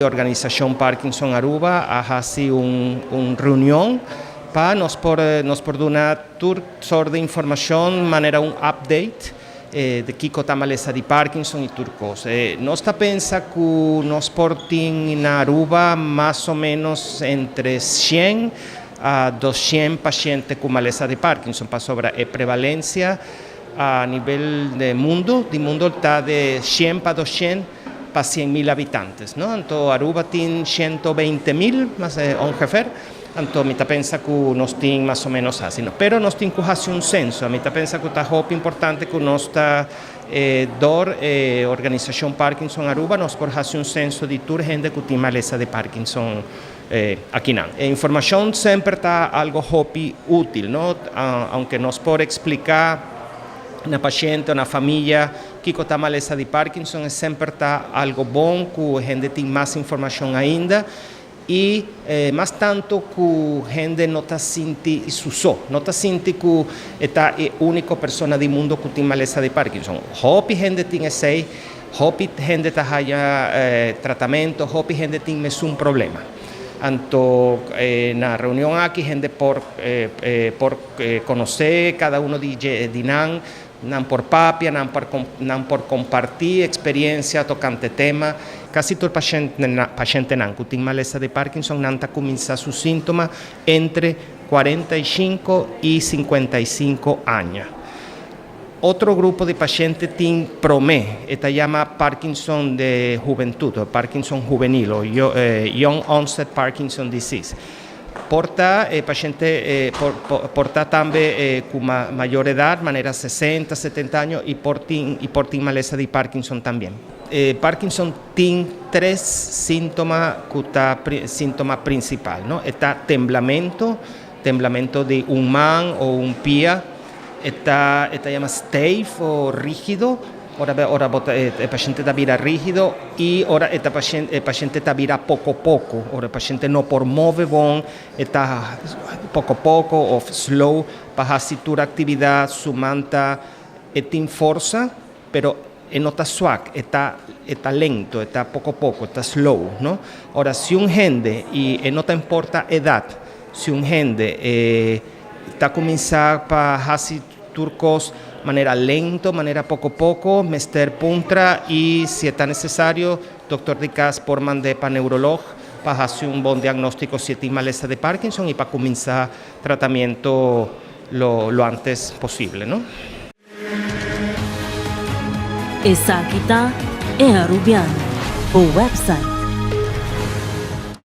Organisacion Parkinson Aruba a haci un reunion pa nos por duna tur soort di informacion, manera un update di kico ta malesa di Parkinson y tur cos. Nos ta pensa cu nos por tin na Aruba mas o menos entre 100 a 200 paciente cu malesa di Parkinson, pasobra e prevalencia a nivel di mundo ta di 100 pa 200 pa 100 mil habitantes, no? Anto Aruba tin 120 mil, mas ongeveer, anto mi ta pensa cu nos tin mas o menos asina, no? Pero nos tin cu haci un censo. Mi ta pensa cu ta hopi importante cu nos ta door Organisacion Parkinson Aruba nos por haci un censo di tur hende cu tin malesa di Parkinson akinan. E informacion semper ta algo hopi util, no? Aunke nos por explica na paciente o na famia kico ta malesa di Parkinson, e semper ta algo bon cu hende tin mas informacion ainda y mas tanto cu hende no ta sinti su so, no ta sinti cu ta e unico persona di mundo cu tin malesa di Parkinson. Hopi hende tin esey, hopi hende ta haya tratamento, hopi hende tin mesun problema. Anto, na reunion aki hende por conoce cada uno di nan, nan por papia, nan por comparti experiencia tocante tema. Casi tur paciente nan cu tin malesa di Parkinson nan ta cuminsa su sintoma entre 45 y 55 aña. Otro grupo di paciente tin prome, e ta yama Parkinson di hubentud, o Parkinson juvenil, o Young Onset Parkinson Disease. Por ta paciente por ta tambe cu mayor edad, manera 60, 70 aña, y por tin malesa di Parkinson tambe. Parkinson tin tres sintoma cu ta sintoma principal, no? Ta temblamento, temblamento di un man o un pia, e ta yama stijf o rigido, ora bo ta, e paciente ta bira rigido y ora e paciente ta bira poco poco, ora e paciente no por move bon, ta poco poco o slow pa haci tur actividad, su man ta e tin forsa, pero e no ta zwak, e ta lento, ta poco poco, ta slow, no? Ora, si un hende, y no ta importa edad, si un hende ta cuminsa pa haci tur cos manera lento, manera poco poco, mester puntra y, si ta necesario, doctor di cas por manda pa neurologo pa haci un bon diagnostico si tin malesa di Parkinson y pa cuminsa tratamento lo antes posible, no? Esaki ta E Arubiano, e website.